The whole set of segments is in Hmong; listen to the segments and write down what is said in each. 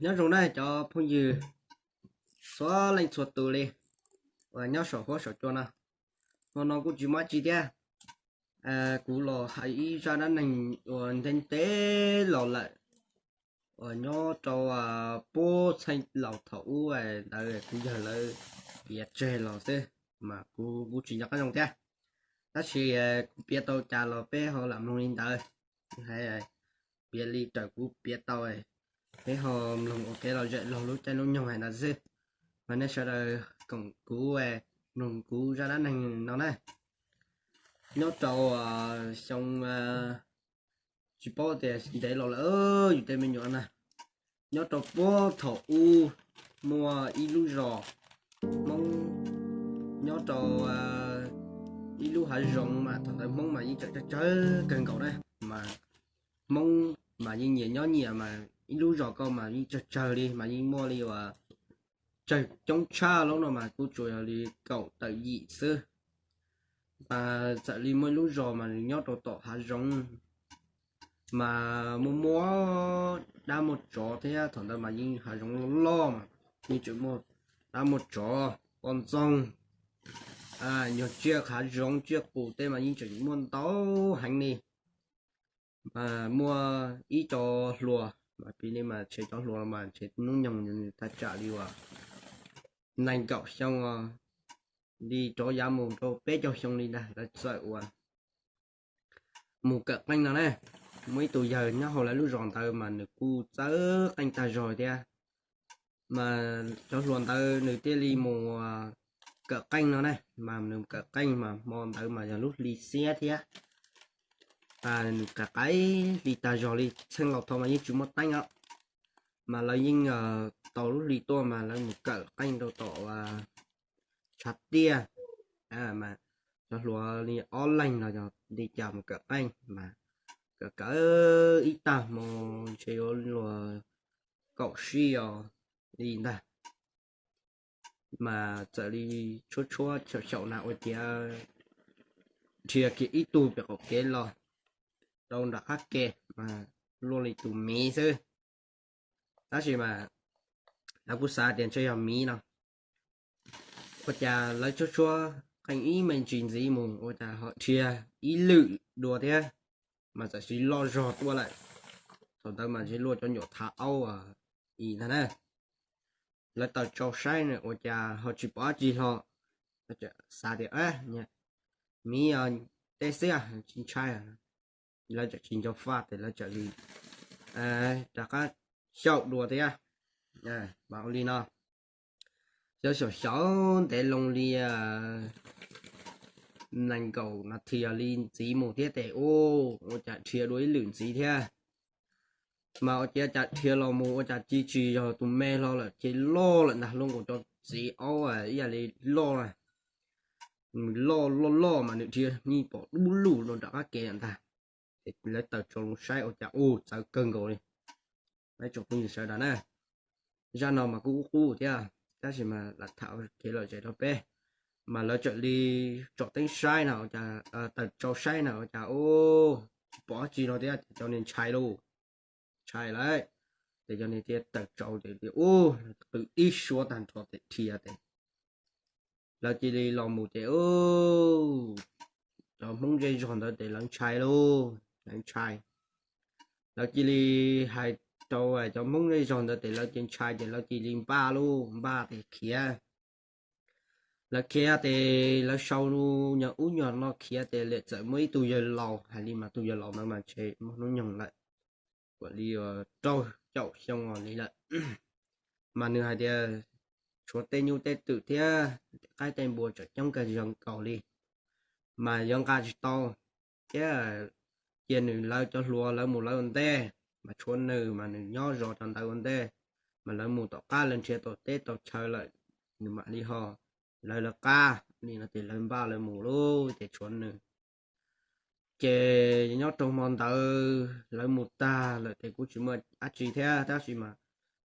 Nyob zoo na cov phooj ywg txhua leej txhua tus li uas nyob saum huab saum cua no. Hmo no kuj tsis muaj tsi thiab, kuv los hais ib zaj dab neeg uas ntev ntev los lawm, uas nyob rau puag txheej laus thaum ub ntawd kuv yawg lawv piav tseg los xwb, mas kuv kuj tsis nco qab zoo thiab. Tab sis kuv piav tau cas los peb ho lam mloog li ntawd, piav li raws kuv piav tau, peb ho mloog ua kev lom zem laug lub caij lub nyoog hais ntawd xwb. Mas nej sawv daws koom kuv mloog kuv zaj dab neeg no na. Nyob rau xyoo, tsis paub tias ntev los lawm yus tej me nyuam na, nyob rau puag thaum ub muaj ib lub zos Hmoob nyob rau ib lub hav zoov mas thaum ntawd Hmoob mas yeej tseem tsawg tsawg kawg nkaus na, mas Hmoob mas yeej nyias nyob nyias mas ib lub zos ko mas yeej tsawg tsawg li mas yeej muaj li uas tsawg coob tshaj lub no mas kuj tsuas yog li kaum tawm yim xwb. Mas txawm li muaj ib lub zos mas nws nyob rau tom hav zoov, mas muaj muaj dab muaj tsov thiab, thaum ntawd mas yeej hav zoov loj loj mas yeej tseem muaj dab muaj tsov, poj ntxoog, nyuag tsiaj hav zoov tsiaj qus tej mas yeej tseem muaj ntau heev li. Muaj ib co hluas, mas piv li mas ntshe cov hluas mas ntshe hnub nyoog nws thaj tsam li uas nees nkaum xyoo os, li rov yav mus rau peb caug xyoo li ntag, lawv txawm uas mus kawm qeej no na. Muaj ib tug yawg nyob hauv lawv lub zos ntawd mas nws kuj txawj qeej tag zog thiab. Mas cov hluas ntawd nws thiaj li mus kawm qeej no na, mas nws kawm qeej mas hmo ntawd mas yog lub hli xiab thiab, nws kawm qaib hli tag zog li, txheej laus thaud mas yeej tsis muaj teeb os. Mas lawv yeej tau lub hli tuaj mas lawv mus kawm qeej rau tom tshav tiaj, mas cov hluas li ob leeg los yog li cas mus kawm qeej mas kawm kawm ib tag hmo ntshe yuav luag kaum sij os li ntag. Mas txawm li tshuab tshuab xyaum xyaum na ua ciav dhia kiag ib tug pem qaum kev los rau nram qab ke, mas luaj li tus miv xwb. Tab sis mas lawv kuj xav tias ntshe yog miv no, ua cas lawv tshuab tshuab qeej ib me ntsis ntxiv mus ua cas ho dhia ib lwm dua thiab, mas txawm sis loj zog tuaj lawm. Thaum ntawd mas ntshe luaj cov nyuam thav aub ib ntag na. Lawv taws tsau saib na ua cas ho tsis pom dab tsi hlo, xav tias miv tej xiab tsis ntshai. Lawv txawm tsis nco faj ces lawv txawm li rov qab xyaum dua thiab. Mas ua li no, xyov xyaum xyaum ntev loo li nees nkaum nas this li ntxiv mus thiab ces ua cas dhia dua ib lwm ntxiv thiab. Mas ua ciav cas dhia los mus ua cas cia tsis yog tus me hlo lawm ces loj lawm ntag, luaj nkaus cov txiv aub ib yam li loj na. Nws loj loj loj mas nws dhia yeej pom dub lug rau nram qab ke lawm ntag. Ces lawv taws tsau los saib ua cas ua txawv kawg nkaus li. Ib tsoom phooj ywg sawv daws na, zaj no mas kuj qub qub thiab tab sis mas lam tham kev lom zem rau peb. Mas lawv txawm li tsom teeb saib no ua cas, taws tsau saib no ua cas tsis pom dab tsi no thiab ces cov niag ntshai lauj, ntshai lawm. Ces cov niag thiaj taws tsau ces ua qw ib suab tag nrho ces dhia ces lawv cia li los mus ces cov Hmoob zej zog ntawd ces lawv ntshai lauj, lawv ntshai. Lawv cia li hais rau cov Hmoob zej zog ntawd ces lawv cia ntshai ces lawv cia li npaj lauj, npaj ces khiav. Lawv khiav ces lawv sau nyuag ub nyuag no khiav ces lawv txawm muaj ib tug yawg laus, hais li mas tus yawg laus ntawd mas ntshe muaj hnub nyoog lawm, ua li rau caum xyoo os li lawm. Mas nws hais tias tshuav tej nyuj tej twm thiab qaib tej npua tseem coob kawg nkaus li, mas yuav nqa tsis tau thiab. Cia nws lawv cov hluas lawv mus lawv ua ntej, mas tshuav nws mas nws nyob zov cov ntawd ua ntej, mas lawv mus tom qab lawv nrhiav tau teb tau chaw lawm, nws mam li ho lawv lawv qab li no ces lawv npaj lawv mus lauj ces tshuav nws. Ces nyob rau hmo ntawd lawv mus tag lawm ces kuj tsis muaj dab tsi thiab tab sis mas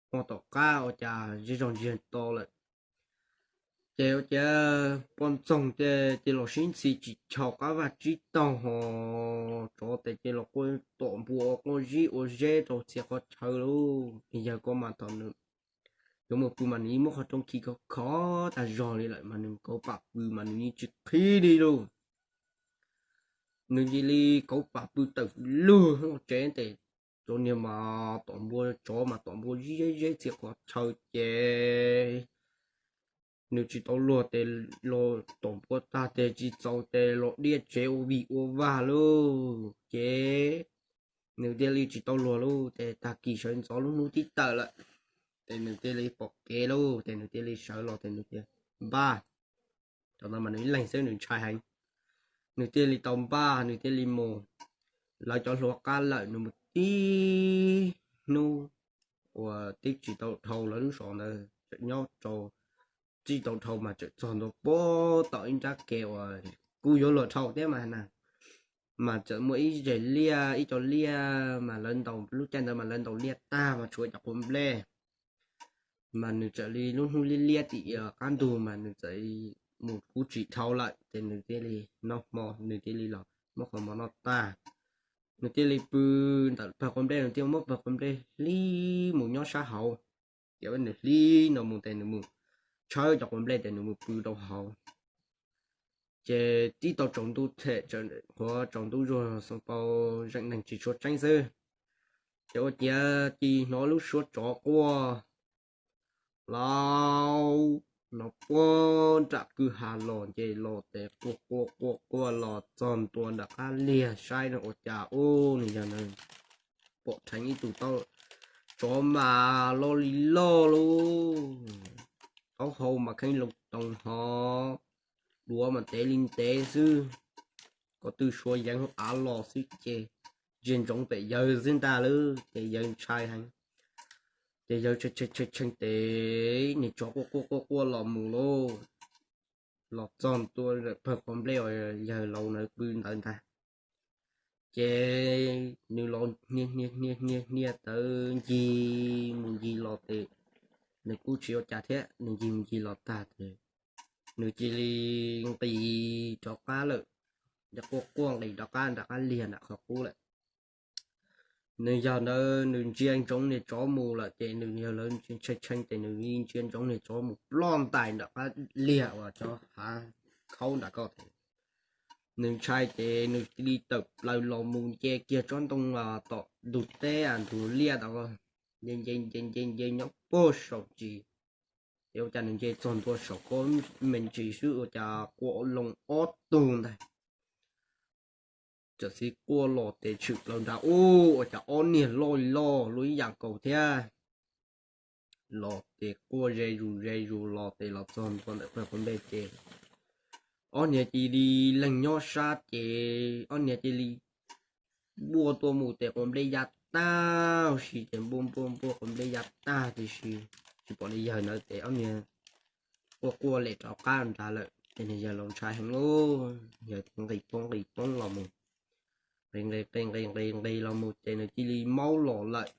hmo tom qab ua cas zej zog ntsiag to lawm. Ces ua cas poj ntxoog ces los sib ntxhi tsis chau qab vaj tsib taug ho tsov tes ces los quaj tom npua quaj zib ua zeb rau txhia qhov chaw lauj. Yawg ko mas thaum nws yuav mus pw mas nws yeej muab qhov rooj khi khov khov tag zog li lawm mas nws kauv pam pw mas nws yeej tsis qhib li lauj. Nws cia li kauv pam pw tawm lug tsev tes cov niag mas tom npua tsov mas tom npua zib zeb txhia qhov chaw ces nws tsis tau luag tes los tom npua tag tes tsis txaus tes los diaj tsev ua vig ua vag lauj ces nws thiaj li tsis tau luag lauj. Ces tag kis sawv ntxov lub hnub tib tawm lawm ces nws thiaj li pom kev lauj ces nws thiaj li sawv los ces nws thiaj npaj. Thaum ntawd mas nws ib leeg xwb nws ntshai heev. Nws thiaj li tau npaj nws thiaj li mus. Lawv cov hluas qab lawm nws mus tib hnub uas twb tsis tau dhau lawv lub zos ntawd tseem nyob rau, tsis tau dhau mas tseem txog ntua puag tom ib nrab kev uas kuj yuav luag dhau thiab mas na. Mas txawm muaj ib zes liaj ib co liaj mas lawv ntaus lub caij ntawd mas lawv ntaus liaj tag mas tshuav cov quav nplej. Mas nws txawm li lub hnub liab liab tim qab ntug mas nws txawm mus kuj tsis dhau lawm ces nws thiaj li noj hmo nws thiaj li los muab qhov mov noj tag. Nws thiaj li pw ntawm pawg quav nplej nws thiaj muab pawg quav nplej hlib mus nyob sab hauv. Ces nws hlib no mus tes nws mus tshawb cov quav nplej tes nws mus pw rau hauv. Ces tib tau tsaus ntuj them qhuav tsaus ntuj zuag xoo pau zeem neeg tsis tshua tseeb xwb. Ces ua ciav cia hnov lub suab tsov quaj lauj, no puag nram kwj ha los ces los tes quaj quaj quaj quaj los txog ntua nram qab liag saib no ua cas ub nws yog nws pom dheev ib tug tsov mas loj li loj lauj, taub hau mas kheej loo too hov, duav mas ntev li ntev xwb, ko tw suav yeev hauv av los xwb ces ntsia ntsoov pem yawg xwb ntag lauj ces yawg ntshai heev. Ces yawg tshee tshee tes niag tsov quaj quaj quaj quaj los mus lauj, los txog ntua pawg quav nplej uas yawg laus ntawd pw ntawd ntag. Ces nws los hnia hnia hnia hnia tawv ncig mus ncig los tes nws kuj tsis ua cas thiab, nws ncig mus ncig los tag ces nws cia li nqis rov qab lawm, quaj quaj nqis rov qab nram qab liag nram qhov qub lawm. Nws yog ntawd nws ntsia ntsoov niag tsov mus lawm ces nws yog lawv tshee tshee ces nws ntsia ntsoov niag tsov mus ploj ntais nram qab liag uas cov hav khaub nram ko. Nws ntshai ces nws cia li tawm plaws los mus nce kiag tsob ntoo tom ntug teb ntug liaj tod, nce nce nce nce nce nyob puag saum ntsis. Ces ua cas nws nce txog ntua saum kob me ntsis xwb ua cas quaj loo ob tug ntag. Txawm xis quaj los tes tshwm plaws nrad ub ua cas ob niag loj li loj luaj ib yam nkaus thiab. Los ces quaj ze zus ze zus los ces los txog ntua ntawm pawg quav nplej ces ob niag cia li leeg nyob sab ces ob niag cia li npuaj tuaj mus ces quav nplej ya tag huv si ces npuaj npuaj npuaj quav nplej ya tag tiam sis tsis pom li yawg ntawd ces ob niag quaj quaj lem rov qab nrad lawm ces nws yawg laus ntshai heev lauj, yawg thiaj nqis poob nqis poob los mus, nqis nqis nqis nqis nqis nqis los mus ces nws cia li maub los lawm.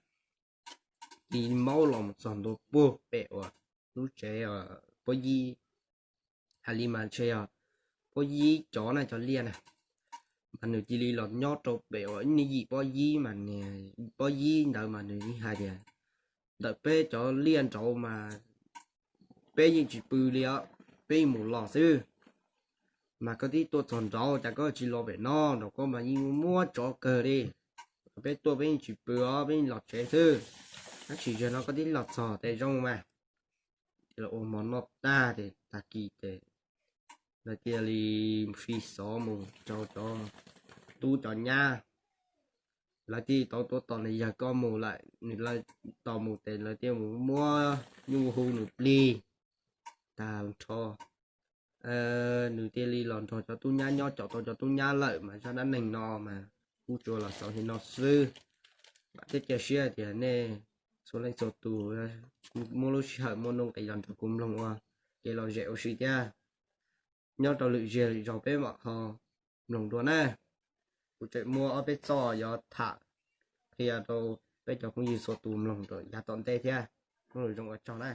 Cia li maub los mus txog ntua puag pem uas lub tsev pob yib, hais li mas ntshe yog pob yib cov na cov liaj na. Mas nws cia li los nyob rau pem uas ib niag yim pob yib mas, pob yib ntawd mas nws yeej hais tias ntawm peb cov liaj nraud mas peb yeej tsis pw li os, peb yeej mus los xwb. Mas koj twb tuaj txog nraud cas koj tsis los pem no, nraum ko mas yeej muaj tsov kawg li. Peb tuaj peb yeej tsis pw os, peb yeej los tsev xwb, tab sis zaum no koj twb los txog ces zoo mas. Ces lawv ua hmo noj tag ces tag kis ces lawv thiaj li fi xov mus rau cov tub cov nyab. Lawv thiaj tau tuav tos nws yawg ko mus lawm, nws lawv tos mus ces lawv thiaj mus muab nyuj hu nws plig tag nrho. Nws thiaj li los nrog cov tub nyab nyob, caum tau cov tub nyab lawm mas zaj dab neeg no mas kuj tsuas los xaus li no xwb. Vam thiab cia siab tias nej txhua leej txhua tus muaj lub sij hawm muaj nuj nqis los nrog kuv mloog ua kev lom zem ua si thiab. Nyob rau lwm zig lwm zaus peb mam ho mloog dua na. Kuv tseem muaj ob peb txoj yuav tham qhia rau peb cov phooj ywg txhua tus mloog rau yav tom ntej thiab. Muaj lus zoo ua tsaug na.